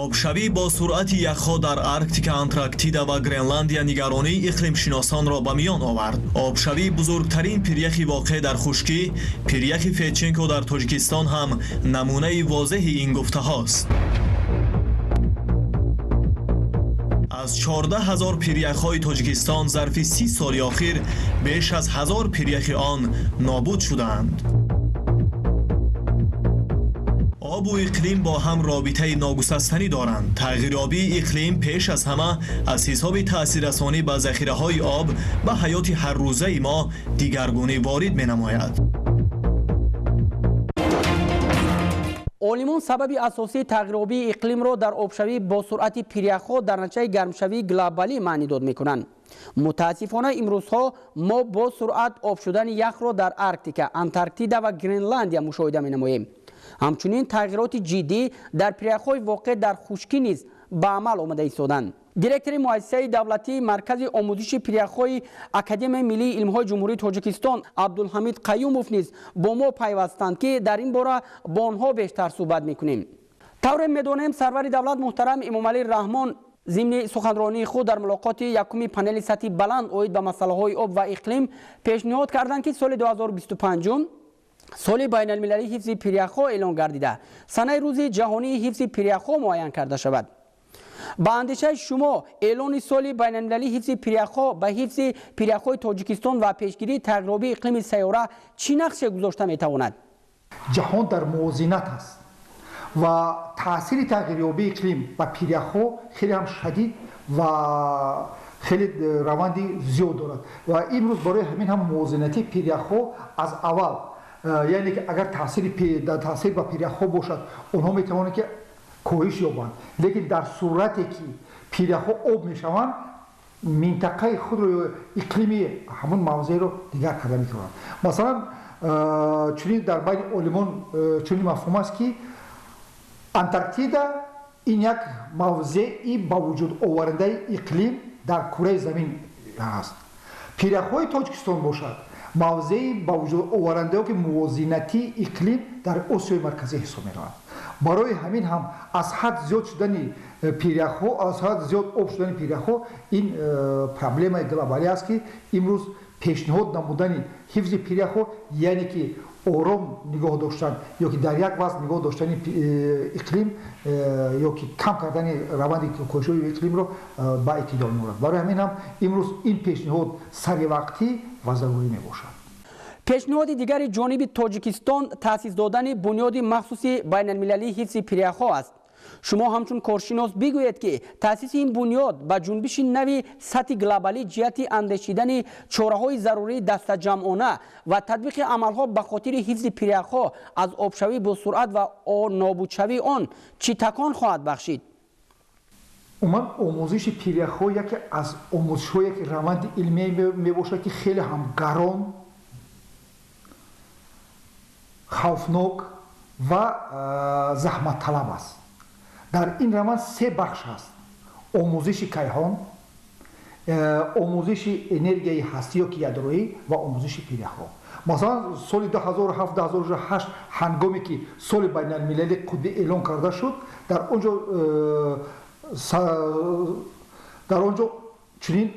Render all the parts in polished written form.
Обшавӣ бо суръати яхҳо дар Арктика, Антарктида ва Гренландия нигаронии иқлимшиносонро ба миён овард. Обшавии бузургтарин пиряхи воқеъ дар хушкӣ, пиряхи Федченко дар Тоҷикистон ҳам намунаи возеҳи ин гуфтаҳост. Аз 14 000 пиряхҳои Тоҷикистон зарфи 30 соли охир беш аз 1000 пиряхи он нобуд шудаанд. Обу иқлим бо ҳам робитаи ногусастанӣ доранд. Тағйирёбии иқлим пеш аз ҳама аз ҳисоби таъсиррасонӣ ба захираҳои об ба ҳаёти ҳаррӯзаи мо дигаргунӣ ворид менамояд. Олимон сабаби асосии тағйирёбии иқлимро дар обшавӣ бо суръати пиряхҳо дар натиҷаи гармшавии глобалӣ маънидод мекунанд. Мутаассифона, имрӯзҳо мо бо суръат об шудани яхро дар Арктика, Антарктида ва Гренландия мушоҳида менамоем. Ҳамчунин тағйироти ҷиддӣ дар пиряхҳои воқеъ дар хушкӣ низ ба амал омада истоданд. Директори муассисаи давлатии Маркази омӯзиши пиряхҳои Академияи миллии илмҳои Ҷумҳурии Тоҷикистон Абдулҳамид Қаюмов низ бо мо пайвастанд, ки дар ин бора бо онҳо бештар суҳбат мекунем. Тавре медонем, сарвари давлат муҳтарам Эмомалӣ Раҳмон зимни суханронии худ дар мулоқоти якуми панели сатҳи баланд оид ба масъалаҳои об ва иқлим пешниҳод карданд, ки соли 2025 соли байналмилалии ҳифзи пиряхҳо эълон гардида, санаи рӯзи ҷаҳонии ҳифзи пиряхҳо муайян карда шавад. Ба андешаи шумо, эълони соли байналмилалии ҳифзи пиряхҳо ба ҳифзи пиряхҳои Тоҷикистон ва пешгирии тағйирёбии иқлими сайёра чӣ нақше гузошта метавонад? Ҷаҳон дар мувозинат аст ва таъсири тағйирёбии иқлим ба пиряхҳо хеле ҳам шадид ва хеле раванди зиёд дорад. Ва имрӯз барои ҳамин ҳам мувозинати пиряхҳо аз аввал, яъне ки агар таъсир ба пиряхҳо бошад, онҳо метавонанд ки коҳиш ёбанд, лекин дар сурате ки пиряхҳо об мешаванд, минтақаи худро ё иқлими ҳамон мавзеъро дигар карда метавонанд. Масалан, чунин дар байни олимон чунин мафҳум аст, ки Антарктида ин як мавзеи ба вуҷуд овардаи иқлим дар кураи замин ҳаст. Пиряхҳои Тоҷикистон бошад, мавзеи ба вуҷуд оварандае ки мувозинатии иқлим дар Осиёи Марказӣ ҳисоб меравад. Барои ҳамин ҳам аз ҳад зиёд шудани пиряхҳо, аз ҳад зиёд об шудани пиряхҳо ин проблемаи глобалӣ аст, ки имрӯз пешниҳод намудани ҳифзи пиряхҳо, яъне ки ором нигоҳ доштан ё ки дар як вазн нигоҳ доштани иқлим ё ки кам кардани раванди коҳишёбии иқлимро ба эътидол меорад. Барои ҳамин ҳам имрӯз ин пешниҳод саривақтӣ ва зарурӣ мебошад. Пешниҳоди дигари ҷониби Тоҷикистон таъсис додани бунёди махсуси байналмилалии ҳифзи пиряхҳо аст. Шумо ҳамчун коршинос бигӯед, ки таъсиси ин бунёд ба ҷунбиши нави сатҳи глобалӣ ҷиҳати андешидани чораҳои зарурии дастаҷамъона ва татбиқи амалҳо ба хотири ҳифзи пиряхҳо аз обшавӣ бо суръат ва нобудшавии он чӣ такон хоҳад бахшид? Умуман, омӯзиши пиряхҳо яке аз омӯзишҳое ки раванди илмие мебошад, ки хеле ҳам гарон, хавфнок ва заҳматталаб аст. Дар ин раванд се бахш ҳаст: омӯзиши кайҳон, омӯзиши энергияи ҳастӣ ё ки ядроӣ ва омӯзиши пиряхҳо. Масалан, соли 2007, 2008, ҳангоме ки соли байналмилалии қутбӣ эълон карда шуд, дар он ҷо чунин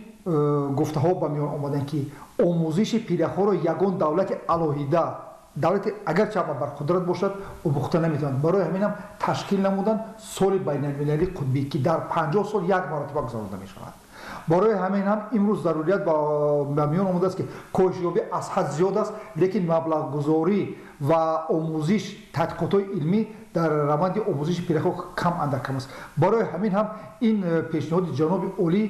гуфтаҳо ба миён омаданд, ки омӯзиши пиряхҳоро ягон давлати алоҳида, давлати агарчи ама барқудрат бошад, омӯхта наметавонад. Барои ҳамин ҳам ташкил намуданд соли байналмилалии қутбӣ, ки дар 50 сол як маротиба гузаронида мешавад. Барои ҳамин ҳам имрӯз зарурият ба миён омадааст, ки коҳишёбӣ аз ҳад зиёд аст, лекин маблағгузорӣ ва омӯзиш, тадқиқотҳои илмӣ дар раванди омӯзиши пиряхҳо кам андак кам аст. Барои ҳамин ҳам ин пешниҳоди ҷаноби олӣ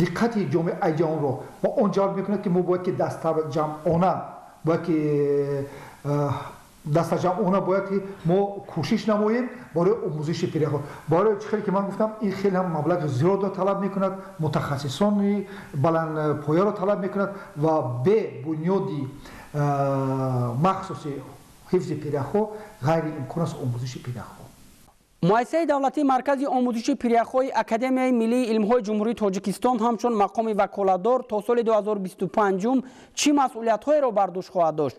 диққати ҷомеаи ҷаҳонро ба он ҷалб мекунад, ки мо бояд ки дастаҷамъона бояд ки дастаҷамъона бояд ки мо кӯшиш намоем барои омӯзиши пиряхҳо. Барои чӣ хеле ки ман гуфтам, ин хеле ҳам маблағи зиёдро талаб мекунад, мутахассисони баландпояро талаб мекунад ва бе бунёди махсуси ҳифзи пиряхҳо ғайриимкон аст омӯзиши пиряхҳо. Муассисаи давлатии Маркази омӯзиши пиряхҳои Академияи миллии илмҳои Ҷумҳурии Тоҷикистон ҳамчун мақоми ваколатдор то соли 2025 чӣ масъулиятҳоеро бар дӯш хоҳад дошт?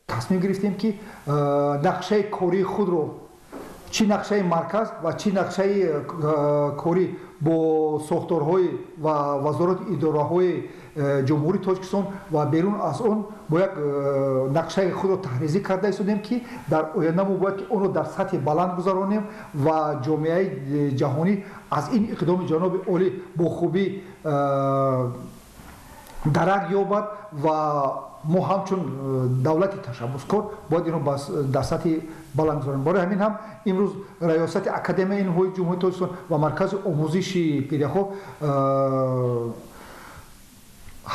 Тасмим гирифтем, ки нақшаи кории худро Чӣ нақшаи марказ ва чӣ нақшаи корӣ бо сохторҳои ва вазорати идораҳои Ҷумҳурии Тоҷикистон ва берун аз он бо як нақшаи худро таҳризӣ карда истодем, ки дар оянда мо бояд ки онро дар сатҳи баланд гузаронем ва ҷомеаи ҷаҳонӣ аз ин иқдоми ҷаноби олӣ бо хубӣ дарак ёбад ва мо ҳамчун давлати ташаббускор бояд инро дар сатҳи баланд гузаронем. Барои ҳамин ҳам имрӯз Раёсати Академияи илмҳои Ҷумҳурии Тоҷикистон ва Маркази омӯзиши пиряхҳо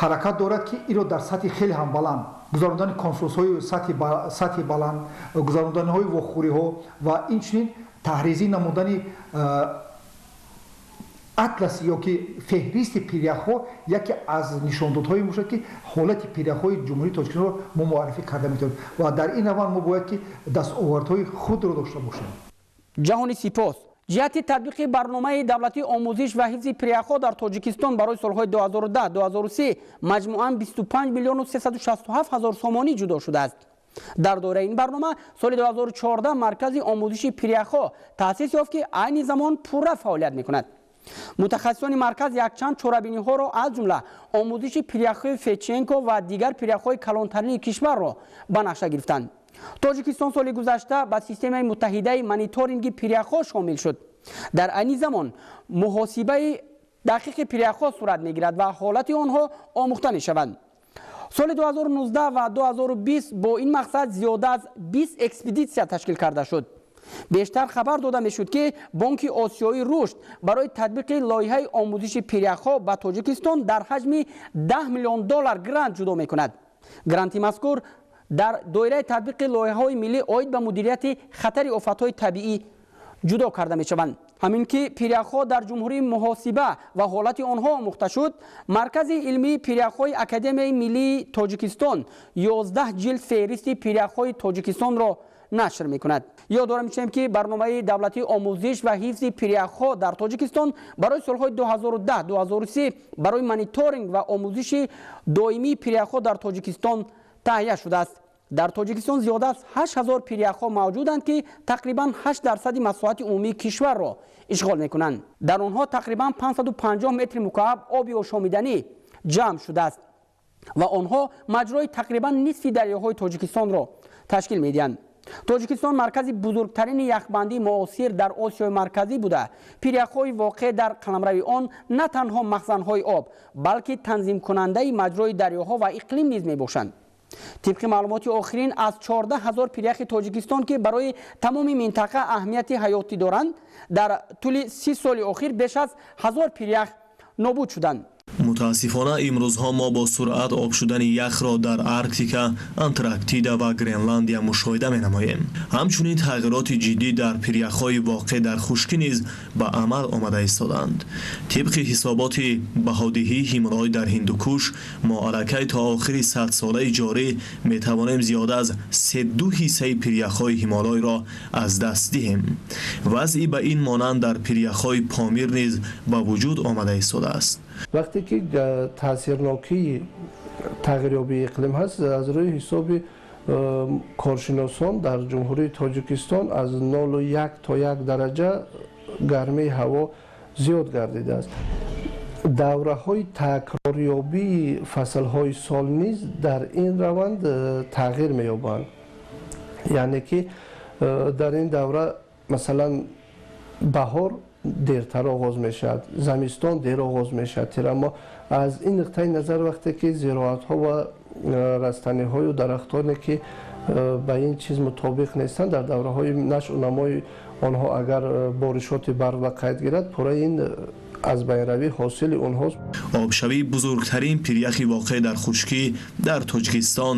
ҳаракат дорад, ки инро дар сатҳи хеле ҳам баланд гузарондани конференсҳои сатҳи баланд, гузаронданиҳои вохӯриҳо ва инчунин таҳризӣ намудани атлас ё ки феҳристи пиряхҳо яке аз нишондодҳое мебошад, ки ҳолати пиряхҳои Ҷумҳурии Тоҷикистонро мо муаррифӣ карда метавонем ва дар ин раванд мо бояд ки дастовардҳои худро дошта бошем. Ҷаҳони сипос. Ҷиҳати татбиқи барномаи давлатии омӯзиш ва ҳифзи пиряхҳо дар Тоҷикистон барои солҳои 2010-2030 маҷмӯан 25 миллиону 367 ҳазор сомонӣ ҷудо шудааст. Дар доираи ин барнома соли 2014 Маркази омӯзиши пиряхҳо таъсис ёфт, ки айни замон пурра фаъолият мекунад. Мутахассисони марказ якчанд чорабиниҳоро, аз ҷумла омӯзиши пиряхҳои Федченко ва дигар пиряхҳои калонтарини кишварро ба нақша гирифтанд. Тоҷикистон соли гузашта ба системаи муттаҳидаи мониторинги пиряхҳо шомил шуд. Дар айни замон муҳосибаи дақиқи пиряхҳо сурат мегирад ва ҳолати онҳо омӯхта мешаванд. Соли 2019 ва 2020 бо ин мақсад зиёда аз 20 экспедитсия ташкил карда шуд. Бештар хабар дода мешуд, ки Бонки Осиёии рушд барои татбиқи лоиҳаи омӯзиши пиряхҳо ба Тоҷикистон дар ҳаҷми 10 миллион доллар грант ҷудо мекунад. Гранти мазкур дар доираи татбиқи лоиҳаҳои миллӣ оид ба мудирияти хатари офатҳои табиӣ ҷудо карда мешаванд. Ҳамин ки пиряхҳо дар ҷумҳурӣ муҳосиба ва ҳолати онҳо омӯхта шуд, Маркази илмии пиряхҳои Академияи миллии Тоҷикистон 11 ҷилд феҳристи пиряхҳои Тоҷикистонро нашр мекунад. Ёдовар мешавем, ки барномаи давлатии омӯзиш ва ҳифзи пиряхҳо дар Тоҷикистон барои солҳои 2010-2030 барои мониторинг ва омӯзиши доимии пиряхҳо дар Тоҷикистон таҳия шудааст. Дар Тоҷикистон зиёда аз 8000 пиряхҳо мавҷуданд, ки тақрибан 8% масоҳати умумии кишварро ишғол мекунанд. Дар онҳо тақрибан 550 метри мукааб оби ошомиданӣ ҷамъ шудааст ва онҳо маҷрои тақрибан нисфи дарёҳои Тоҷикистонро ташкил медиҳанд. Тоҷикистон маркази бузургтарини яхбандии муосир дар Осиёи Марказӣ буда, пиряхҳои воқеъ дар қаламрави он на танҳо махзанҳои об, балки танзимкунандаи маҷрои дарёҳо ва иқлим низ мебошанд. Тибқи маълумоти охирин, аз 14 ҳазор пиряхи Тоҷикистон, ки барои тамоми минтақа аҳамияти ҳаётӣ доранд, дар тӯли 30 соли охир беш аз 1000 пирях нобуд шуданд. Мутаассифона, имрӯзҳо мо бо суръат об шудани яхро дар Арктика, Антарктида ва Гренландия мушоҳида менамоем. Ҳамчунин тағйироти ҷиддӣ дар пиряхҳои воқеъ дар хушкӣ низ ба амал омада истодаанд. Тибқи ҳисоботи баҳодиҳии Ҳимолой дар Ҳиндукуш, мо аллакай то охири садсолаи ҷорӣ метавонем зиёда аз седу ҳиссаи пиряхҳои Ҳимолойро аз даст диҳем. Вазъи ба ин монанд дар пиряхҳои Помир низ ба вуҷуд омада истодааст. Вақте ки таъсирнокии тағйирёбии иқлим ҳаст, аз рӯи ҳисоби коршиносон дар Ҷумҳурии Тоҷикистон аз 0,1 то 1 дараҷа гармии ҳаво зиёд гардидааст. Давраҳои такрорёбии фаслҳои сол низ дар ин раванд тағйир меёбанд. Яъне ки дар ин давра, масалан, баҳор дертар оғоз мешавад, замистон дер оғоз мешавад, тирамоҳ. Аз ин нуқтаи назар, вақте ки зироатҳо ва растаниҳою дарахтоне, ки ба ин чиз мутобиқ нестанд, дар давраҳои нашъунамои онҳо агар боришоти барф ба қайд гирад, пурра ин аз байнравии ҳосили онҳост. Обшавии бузургтарин пиряхи воқеъ дар хушкӣ дар Тоҷикистон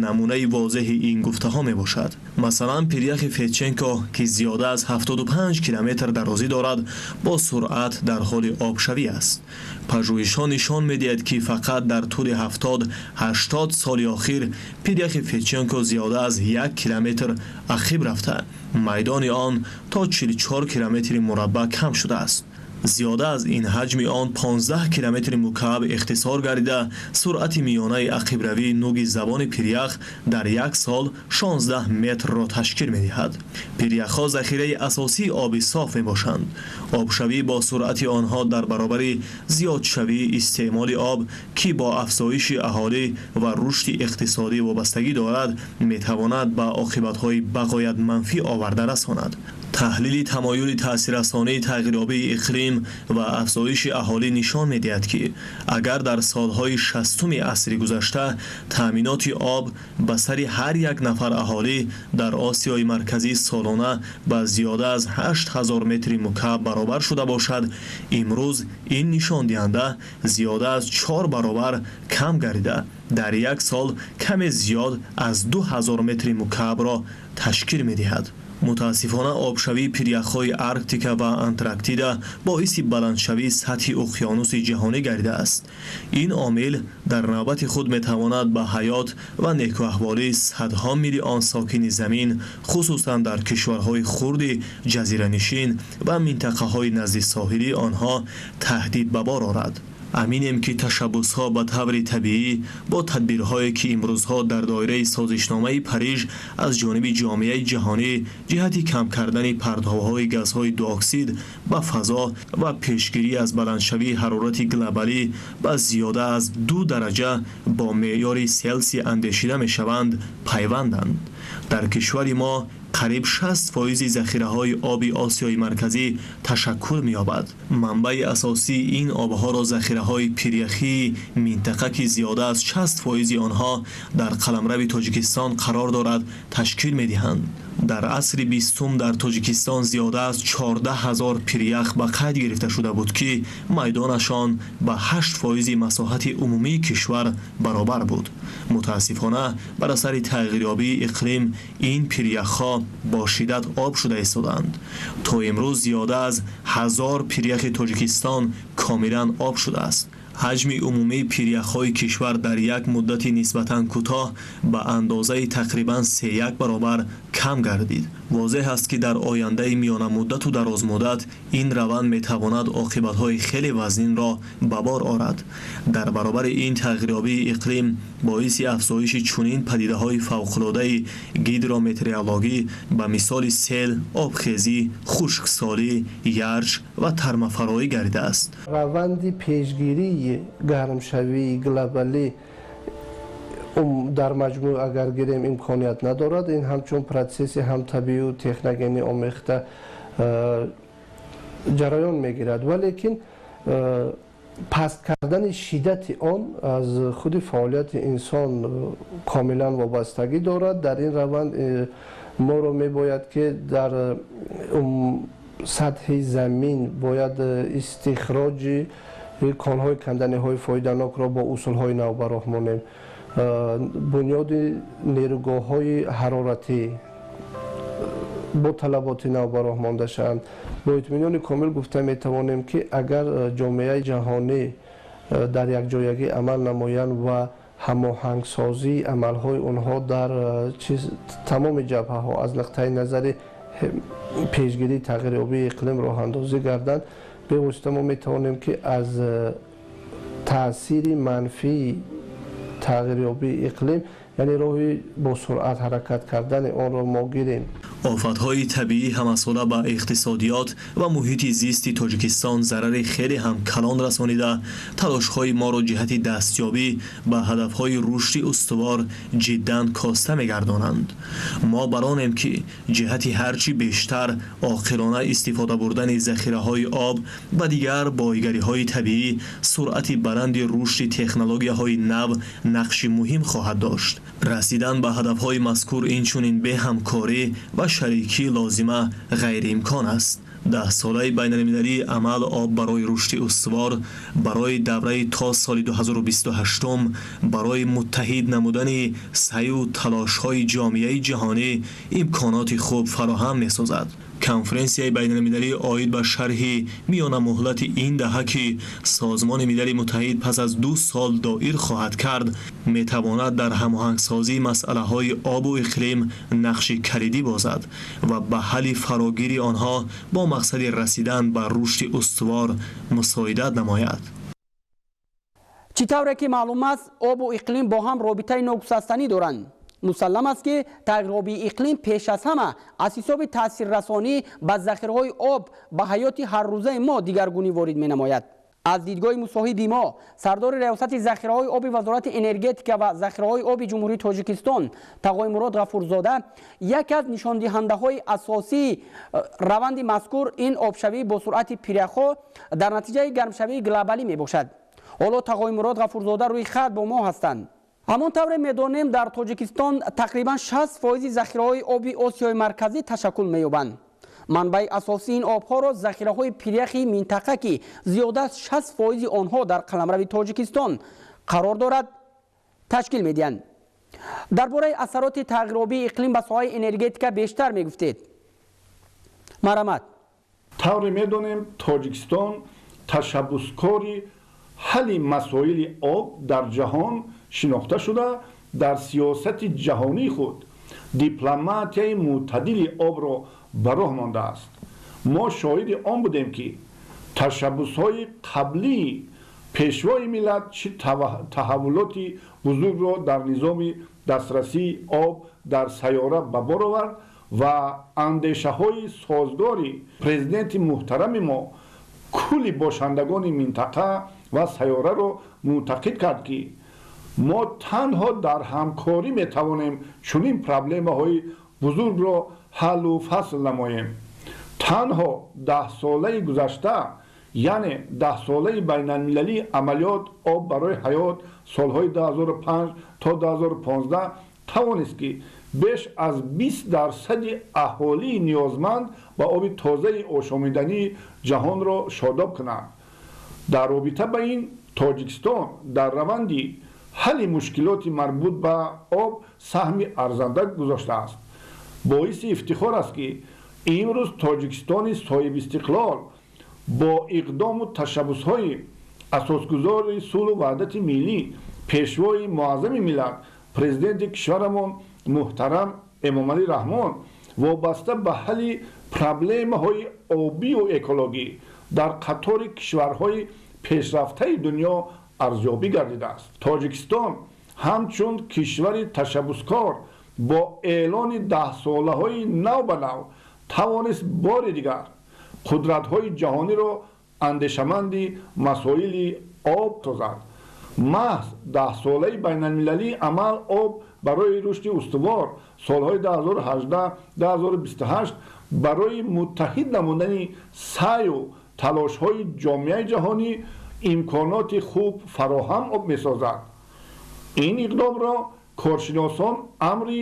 намунаи возеҳи ин гуфтаҳо мебошад. Масалан, пиряхи Федченко, ки зиёда аз 75 километр дарозӣ дорад, бо суръат дар ҳоли обшавӣ аст. Пажӯҳишҳо нишон медиҳад, ки фақат дар тӯли 70-80 соли охир пиряхи Федченко зиёда аз 1 километр ақиб рафта, майдони он то 44 километри мураббаъ кам шудааст. Зиёда аз ин ҳаҷми он 15 километри мукааб ихтисор гардида, суръати миёнаи ақибравии нуги забони пирях дар як сол 16 метрро ташкил медиҳад. Пиряхҳо захираи асосии оби соф мебошанд. Обшавӣ бо суръати онҳо дар баробари зиёдшавии истеъмоли об, ки бо афзоиши аҳолӣ ва рушди иқтисодӣ вобастагӣ дорад, метавонад ба оқибатҳои бағоят манфӣ оварда расонад. Таҳлили тамоюли таъсиррасонии тағйирёбии иқлим ва афзоиши аҳолӣ нишон медиҳад, ки агар дар солҳои 60-уми асри гузашта таъминоти об ба сари ҳар як нафар аҳолӣ дар Осиёи Марказӣ солона ба зиёда аз 8000 метри мукааб баробар шуда бошад, имрӯз ин нишондиҳанда зиёда аз 4 баробар кам гардида, дар як сол каме зиёд аз 2000 метри мукаабро ташкил медиҳад. Мутаассифона, обшавии пиряхҳои Арктика ва Антарктида боиси баландшавии сатҳи уқёнуси ҷаҳонӣ гардидааст. Ин омил дар навбати худ метавонад ба ҳаёт ва некӯаҳволии садҳо миллион сокини замин, хусусан дар кишварҳои хурди ҷазиранишин ва минтақаҳои назди соҳилии онҳо, таҳдид ба бор орад. Аминем, ки ташаббусҳо ба таври табиӣ бо тадбирҳое, ки имрӯзҳо дар доираи созишномаи Париж аз ҷониби ҷомеаи ҷаҳонӣ ҷиҳати кам кардани партовҳои газҳои дуоксид ба фазо ва пешгирӣ аз баландшавии ҳарорати глобалӣ ба зиёда аз 2 дараҷа бо меъёри Селсий андешида мешаванд, пайванданд. Дар кишвари мо қариб 60% захираҳои оби Осиёи Марказӣ ташаккул меёбад. Манбаи асосии ин обҳоро захираҳои пиряхии минтақа, ки зиёда аз 60% онҳо дар қаламрави Тоҷикистон қарор дорад, ташкил медиҳанд. Дар асри 20-ум дар Тоҷикистон зиёда аз 14 000 пирях ба қайд гирифта шуда буд, ки майдонашон ба 8% масоҳати умумии кишвар баробар буд. Мутаассифона, бар асари тағйирёбии иқлим ин пиряхҳо бо шиддат об шуда истодаанд. То имрӯз зиёда аз 1000 пиряхи Тоҷикистон комилан об шудааст. Ҳаҷми умумии пиряхҳои кишвар дар як муддати нисбатан кӯтоҳ ба андозаи тақрибан 3,1 баробар кам гардид. Возеҳ аст, ки дар ояндаи миёнамуддату дарозмуддат ин раванд метавонад оқибатҳои хеле вазнинро ба бор орад. Дар баробари ин тағйирёбии иқлим боиси афзоиши чунин падидаҳои фавқулодаи гидрометеорологӣ ба мисоли сел, обхезӣ, хушксолӣ, ярч ва тармафароӣ гардидааст. Раванди пешгирии гармшавии глобалӣ дар маҷмӯъ агар гирем имконият надорад. Ин ҳамчун протсесси ҳам табиию техногенӣ омехта ҷараён мегирад, валекин паст кардани шиддати он аз худи фаъолияти инсон комилан вобастагӣ дорад. Дар ин раванд моро мебояд, ки дар сатҳи замин бояд истихроҷи конҳои канданиҳои фоиданокро бо усулҳои нав ба роҳ монем, бунёди нерӯгоҳҳои ҳароратӣ бо талаботи нав ба роҳ монда шаванд. Бо итминони комил гуфта метавонем, ки агар ҷомеаи ҷаҳонӣ дар якҷоягӣ амал намоянд ва ҳамоҳангсозии амалҳои онҳо дар тамоми ҷабҳаҳо аз нуқтаи назари пешгирии тағйирёбии иқлим роҳандозӣ гарданд, бевосита мо метавонем, ки аз таъсири манфии тағйирёбии иқлим, яъне роҳи бо суръат ҳаракат кардани онро мо гирем. Офатҳои табиӣ ҳамасола ба иқтисодиёт ва муҳити зисти Тоҷикистон зарари хеле ҳам калон расонида, талошҳои моро ҷиҳати дастёбӣ ба ҳадафҳои рушди устувор ҷиддан коста мегардонанд. Мо бар онем, ки ҷиҳати ҳарчи бештар оқилона истифода бурдани захираҳои об ва дигар бойгариҳои табиӣ суръати баланди рушди технологияҳои нав нақши муҳим хоҳад дошт. Расидан ба ҳадафҳои мазкур инчунин беҳамкорӣ ва шарикии лозима ғайриимкон аст. 10-солаи байналмилалии амал «Об барои рушди устувор» барои давраи то соли 2028 барои муттаҳид намудани саъю талошҳои ҷомеаи ҷаҳонӣ имконоти хуб фароҳам месозад. Конференсияи байналмилалӣ оид ба шарҳи миёнамуҳлати ин даҳа, ки Созмони Милали Муттаҳид пас аз 2 сол доир хоҳад кард, метавонад дар ҳамоҳангсозии масъалаҳои обу иқлим нақши калидӣ бозад ва ба ҳалли фарогири онҳо бо мақсади расидан ба рушди устувор мусоидат намояд. Чӣ тавре ки маълум аст, обу иқлим бо ҳам робитаи ногусастанӣ доранд. Мусаллам аст, ки тағйиробии иқлим пеш аз ҳама аз ҳисоби таъсиррасонӣ ба захираҳои об ба ҳаёти ҳаррӯзаи мо дигаргунӣ ворид менамояд. Аз дидгоҳи мусоҳиби мо, сардори Раёсати захираҳои оби Вазорати энергетика ва захираҳои оби Ҷумҳурии Тоҷикистон Тағоимурод Ғафурзода, яке аз нишондиҳандаҳои асосии раванди мазкур ин обшавӣ бо суръати пиряхҳо дар натиҷаи гармшавии глобалӣ мебошад. Ҳоло Тағоимурод Ғафурзода рӯи хат бо мо ҳастанд. Ҳамон тавре медонем, дар Тоҷикистон тақрибан 60% захираҳои оби Осиёи Марказӣ ташаккул меёбанд. Манбаи асосии ин обҳоро захираҳои пиряхи минтақа, ки зиёда аз 60% онҳо дар қаламрави Тоҷикистон қарор дорад, ташкил медиҳанд. Дар бораи асароти тағйиробии иқлим ба соҳаи энергетика бештар мегуфтед, марҳамат. Тавре медонем, Тоҷикистон ташаббускори ҳалли масоили об дар ҷаҳон шинохта шуда, дар сиёсати ҷаҳонии худ дипломатияи мӯътадили обро ба роҳ мондааст. Мо шоҳиди он будем, ки ташаббусҳои қаблии Пешвои миллат чӣ таҳаввулоти бузургро дар низоми дастрасии об дар сайёра ба бор овард ва андешаҳои созгори президенти муҳтарами мо кулли бошандагони минтақа ва сайёраро мӯътақид кард, ки мо танҳо дар ҳамкорӣ метавонем чунин проблемаҳои бузургро ҳаллу фасл намоем. Танҳо 10 солаи гузашта, яъне 10 солаи байналмилалии амалиёт «Об барои ҳаёт» солҳои 2005 то 2015, тавонист, ки беш аз 20 дарсади аҳолии ниёзманд ба оби тозаи ошомидании ҷаҳонро шодоб кунад. Дар робита ба ин, Тоҷикистон дар раванди ҳалли мушкилоти марбут ба об саҳми арзанда гузоштааст. Боиси ифтихор аст, ки имрӯз Тоҷикистони соҳибистиқлол бо иқдому ташаббусҳои асосгузори сулҳу ваҳдати миллӣ, Пешвои муаззами миллат, Президенти кишварамон муҳтарам Эмомалӣ Раҳмон вобаста ба ҳалли проблемаҳои обию экологӣ дар қатори кишварҳои пешрафтаи дунё арзёбӣ гардидааст. Тоҷикистон ҳамчун кишвари ташаббускор бо эълони 10 солаҳои нав ба нав тавонист бори дигар қудратҳои ҷаҳониро андешаманди масоили об созад. Маҳз 10 солаи байналмилалии амал «Об барои рушди устувор» солҳои 2018-2028 барои муттаҳид намудани саъю талошҳои ҷомеаи ҷаҳонӣ имконоти хуб фароҳам месозад. Ин иқдомро коршиносон амри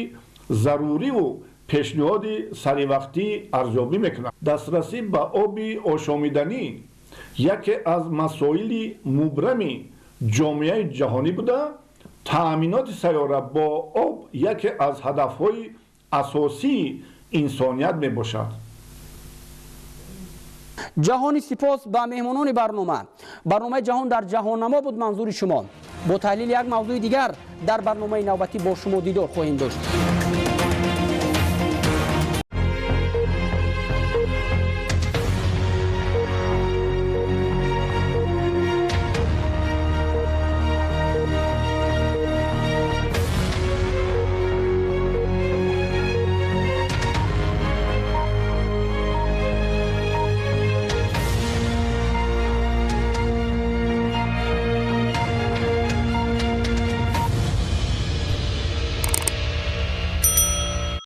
заруриву пешниҳоди саривақтӣ арзёбӣ мекунанд. Дастрасӣ ба оби ошомиданӣ яке аз масоили мубрами ҷомеаи ҷаҳонӣ буда, таъминоти сайёра бо об яке аз ҳадафҳои асосии инсоният мебошад. Ҷаҳони сипос ба меҳмонони барнома. Барномаи «Ҷаҳон дар ҷаҳоннамо» буд манзури шумо. Бо таҳлили як мавзӯи дигар дар барномаи навбатӣ бо шумо дидор хоҳем дошт.